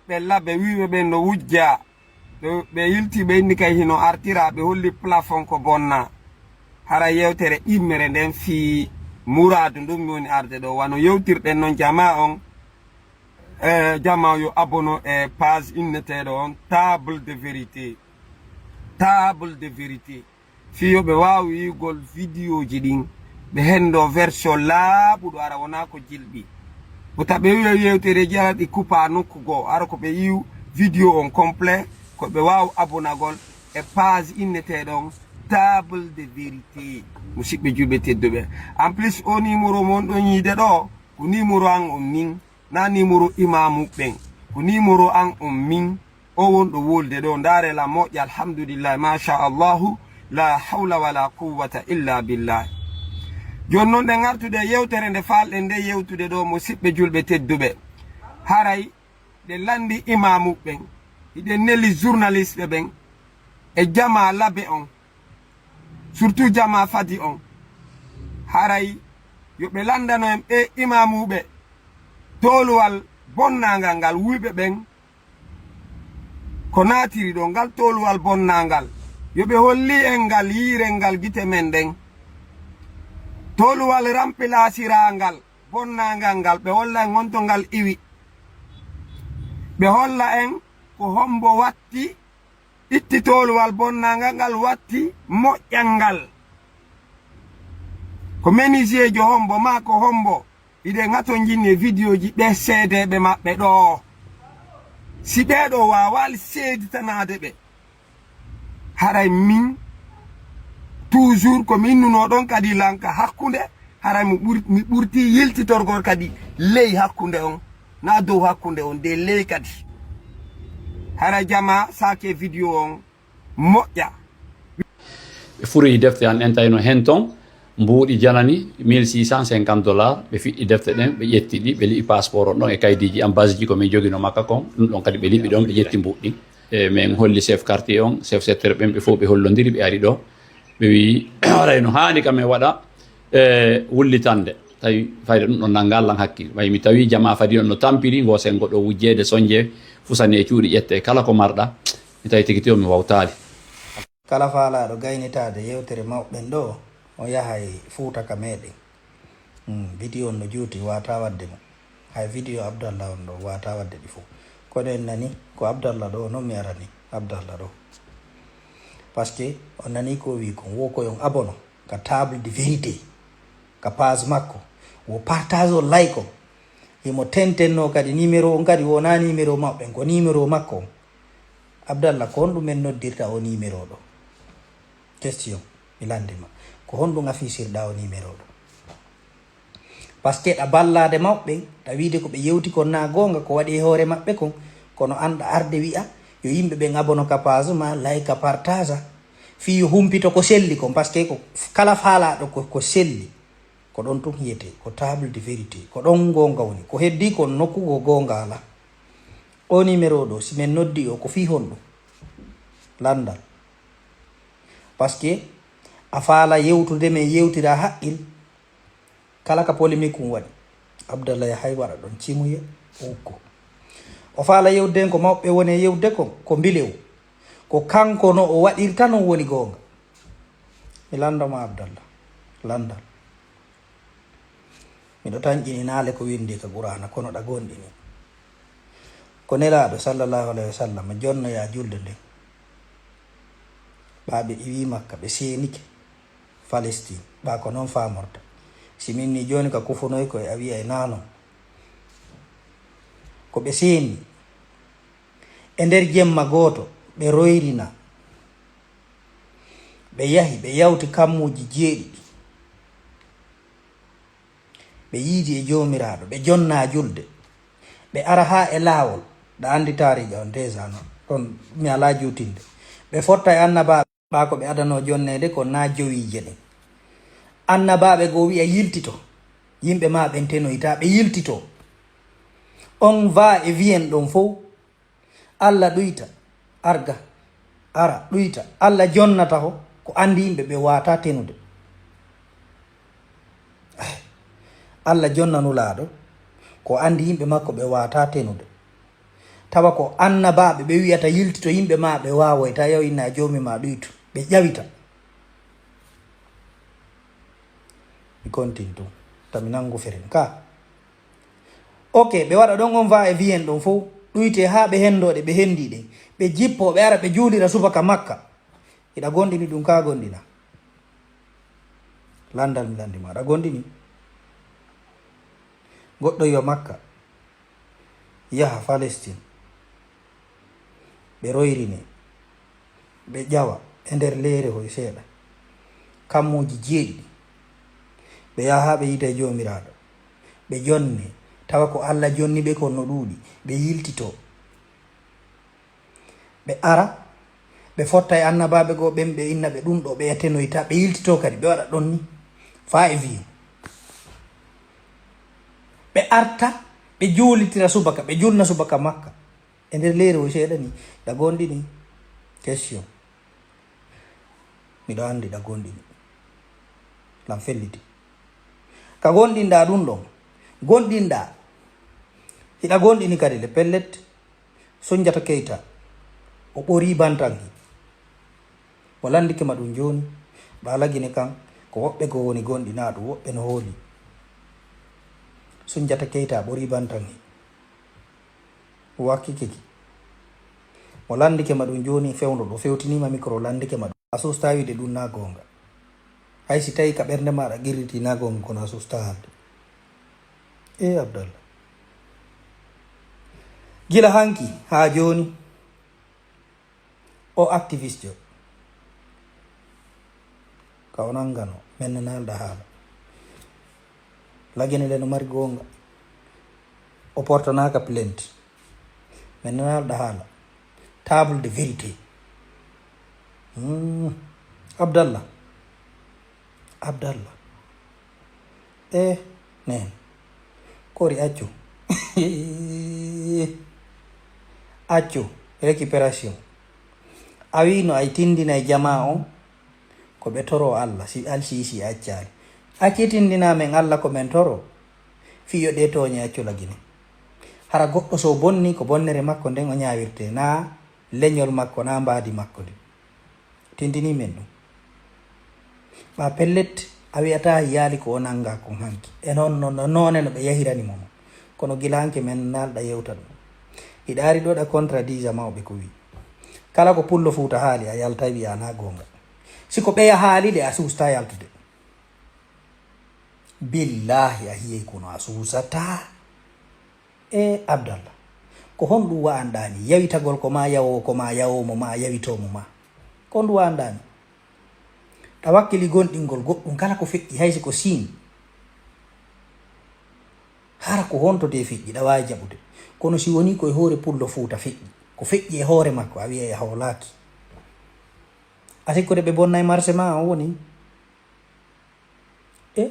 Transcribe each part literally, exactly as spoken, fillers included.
Ɓe labe wiiɓe ɓen no wujja. Ɓe, ɓe yilti, ɓe inni kay hino artira, ɓe holli plafond ko bonna. Hara yewtere ɗimmere nden fii muraadu ndun mi woni arde ɗo. Wano yewtirɗen non, jamaa on, eh, jamaa yo abono e page inneteeɗo on, Table de Vérité. Table de Vérité. Fii yo ɓe waawu yi'ugol vidiyooji ɗin, ɓe henndo version laaɓuɗo, ara wonaa ko jilɓi. Wota ɓe wi'a yewtereeji ara ɗi kupa nokku goo, ara ko ɓe yi'u vidiyo on complet, ko ɓe waawu abonagol e page inneteeɗon Table de Vérité. Musiɓɓe julɓe tedduɓe. En plus, o numéro mo on ɗon yiide ɗo, ko numéro an on min, na numéro imaamu ɓen. Ko numéro an on min. O wonɗo wolde ɗo, ndaare la moƴƴa, alhamdulillahi, masha Allahu, la hawla wala quwwata illa billah. Jooni non, ɗen artude e yewtere nde faalɗen nde yewtude ɗo, musiɓɓe julɓe tedduɓe. Haray ɗe lanndi imaamu ɓen, hiɗen neli journaliste ɓen e jamaa labe on, surtout jamaa fadi on. Haray yo ɓe lanndano en ɓe imaamuuɓe tooluwal bonnaangal ngal wuyɓe ɓen ko naatiri ɗo, ngal tooluwal bonnaangal. Yo ɓe holli en ngal, yiiren ngal gite men ɗen. Tooluwal rampilasirangal bonnaangal ngal, ɓe holla en honto ngal iwi. Ɓe holla en ko hombo watti, itti tooluwal bonnaangal ngal, watti moƴƴal ngal. Ko menuisier jo hombo, maa ko hombo. Hiɗen hatonjini e vidiyooji ɓe seedeeɓe maɓɓe ɗoo. Si ɓee ɗoo waawaali seeditanaade ɓe, haray min, toujours ko mi innunoo ɗon kadi lanka hakkunde, haray mi ɓur-, mi ɓurtii yiltitorgol kadi ley hakkunde on, naa dow hakkunde on, de ley kadi. Haray jamaa saake vidiyoo on moƴƴa. Ɓe furi defte an en tawino hen ton mbuuɗi janani mille six cent cinquante dollars. Ɓe fiɗɗi defte ɗen, ɓe ƴetti ɗi, ɓe liɓi passeport on ɗon e kaydiiji ambassade ji ko min jogino makka kon. Ɗum ɗon kadi ɓe liɓi ɗon, ɓe ƴetti mbuuɗi ɗin. E min holli chef quartier on, chef secteur ɓen, ɓe fof ɓe hollondiri, ɓe ari ɗo. Ɓe wi haray no haani kam en waɗa e wullitande. Tawi fayde ɗum ɗon nanngal lan hakkil. Ɓay mi tawi jamaa fadi on no tampiri, ngo sengo ɗo wujjeede soñje, fusane e cuuɗi ƴette kala ko marɗa. Mi tawi tigi tiyo mi wawtaali. Kala faalaaɗo gaynitaade yewtere mawɓen ɗoo, o yahay Fuuta ka meeɗen. Hmm, video on no juuti, waataa waɗde mo. Hay video Abdallah on ɗoo, waataa waɗde ɗi fof. Kono en nani ko Abdallah ɗoo, non mi arani Abdallah ɗoo. Parce que on nani ko o wii kon, wo ko yon abono ka Table de Vérité, ka page makko, wo partage on, like on. Himo tentennoo kadi numéro on kadi wonaa numéro mawɓen, ko numéro makko on. Abdallah, ko honɗum en noddirta oo numéro ɗoo? Question, mi lanndii ma. Ko honɗum afisirɗaa oo numéro ɗoo? Parce que ɗa ballaade mawɓe ɓen, ɗa wiide ko ɓe yewti kon naa goonga, ko waɗi e hoore maɓɓe kon. Kono an ɗa arde wi'a yo yimɓe ɓen abono ka page maa, like, partage. Fii yo humpito ko selli kon, parce que ko kala faalaaɗo ko, ko selli. Ko ɗon tun hiyetee, ko table de vérité. Ko ɗon goonga woni. Ko heddii kon nokku goo goonga alaa. Oo numéro ɗoo, si men noddii o, ko fii honɗum? Lanndal. Parce que a faalaa yewtude men, yewtiraa haqqil. Kala ka polémique um waɗi, Abdallah yahay waɗa ɗon cimuye, o ukko. O faalaa yewtude en ko mawɓe ɓen woni e yewtude kon, ko mbilewu. Ko kanko no o waɗirta non woni goonga. Mi lanndo ma Abdallah. Lanndal. Miɗo tanƴini naale ko winndii ka Quraana, kono ɗa goonɗini. Ko Nelaaɗo, sallallahu alayhi wa sallam, jonnoyaa julde nden. Ɓaa ɓe iwii Makka, ɓe seenike Palestine. Ɓaa ko non faamorta. Si min nii jooni ka kufunoy koy, a wi'ay naa non. Ko ɓe seeni e nder jemma gooto, ɓe royrinaa. Ɓe yahi, ɓe yawti kammuuji jeeɗiɗi. Ɓe yiidi e Joomiraaɗo, ɓe jonnaa julde. Ɓe ara haa e laawol, ɗa anndi taariija on déjà non, ɗon mi alaa juutinde. Ɓe fotta e annabaaɓe. Ɓaa ko ɓe adanoo jonneede kon naa jowiije ɗen. Annabaaɓe goo wi'a yiltito, yimɓe maa ɓen tenoytaa, ɓe yiltitoo. On va et vient ɗon fow. Alla ɗuyta, arga, ara, ɗuyta. Alla jonnata ho ko anndi yimɓe ɓe waataa tenude. Alla jonna Nulaaɗo ko anndi yimɓe makko ɓe waataa tenude. Tawa ko annabaaɓe ɓe wiyata yiltito yimɓe ma, ɓe waawoyta. Yaw inna joomi ma ɗuytu, ɓe ƴawita. Mi continue tun. Tami nangu feren ka. Ok, ɓe waɗa ɗon on va e vient ɗon fow. Ɗuyte haa ɓe henndooɗe, ɓe henndii ɗen. Ɓe jippoo, ɓe ara, ɓe juulira subaka Makka. Hiɗa gonɗini ɗum ka gonɗina? Lanndal mi lanndi ma, aɗa gonɗini? Goɗɗo yo Makka, yaha Palestine, ɓe royrine, ɓe ƴawa e nder leere hoy seeɗa, kammuuji jeeɗiɗi, ɓe yaha ɓe yiita e Joomiraaɗo, ɓe jonne, tawa ko Alla jonni ɓe kon no ɗuuɗi, ɓe yiltitoo. Ɓe ara, ɓe fotta e annabaaɓe goo ɓen, ɓe inna ɓe ɗum ɗo ɓe yetenoyta, ɓe yiltitoo kadi, ɓe waɗa ɗon ni. Faa e viyu. Ɓe arta, ɓe juulitira subaka, ɓe julna subaka Makka. E nder leyre o seeɗa ni, ɗa gonɗini? Question. Miɗo anndi ɗa gonɗini. Lan felliti. Ka gonɗinɗaa ɗum ɗon, gonɗinɗaa. Hiɗa gonɗini kadi le pellet. Sunjata Keita, o ɓorii bantanki. Mo lanndike ma ɗum jooni, ɓa Lagine kan, ko woɓɓe goo woni gonɗinaa ɗum, woɓɓe no hooli. Sunjata Keita ɓorii bantanki. Wakkikiki. Mo lanndike ma ɗum jooni, fewndo ɗo, fewtiniima mikro, lanndike ma ɗum. A suustaa wiide ɗum na goonga. Hay si tawii ka ɓernde maaɗa qirritii na goonga, kono a suustaa haalde. Ee Abdallah. Gila hanki haa jooni, o activiste jo, ka o nanngano, men naalda haala. Lagine le no mari goonga. O portanaaka plainte. Men naalda haala. Table de vérité. Hmm. Abdallah. Abdallah. Eh, neen. Kori accu. Accu. Récupération. A wii no ay tindinay jamaa on, ko ɓe toroo Alla, si Al Sisi accaali. Acci tindinaa men Alla ko men toroo. Fii yo ɗee tooñe accu Lagine. Hara goɗɗo so bonni, ko bonnere makko nden o ñaawirtee, naa leñol makko, naa mbaadi makko ndin. Tindinii men ɗum. Ɓa pellet, a wi'ataa yaali ko o nanngaa kon hanki. E noon, no, no, noone no ɓe yahirani mo mo. Kono gila hanki men naalɗa yewta ɗum. Hiɗa ari ɗo ɗa contradija mawɓe ko wi. Kala ko Pullo Fuuta haali, a yaltay wi'a na goonga. Si ko ɓeya haali de, a suusta yaltude. Billaahi a hiyey kono a suusataa. E Abdallah, ko honɗum wa'anɗaa ni? Yawitagol ko ma yawoo, ko ma yawoo mo ma, a yawitoo mo ma. Ko honɗum wa'anɗaa ni? Ɗa wakkili gonɗingol goɗɗum kala ko feƴƴi, hay si ko Siin. Hara ko honto de feƴƴi, ɗa waawi jaɓude. Kono si wonii ko e hoore Pullo Fuuta feƴƴi, ko feƴƴi e hoore makko, a wi'ay a hoolaaki. A sikkude ɓe bonnay marché ma on woni? E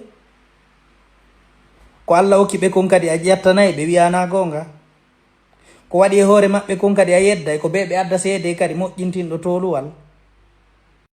ko Alla okki ɓe kon kadi a ƴettanay ɓe, wi'anaa goonga? Ko waɗi e hoore maɓɓe kon kadi a yedday, ko ɓe ɓe adda seede kadi moƴƴintinɗo tooluwal.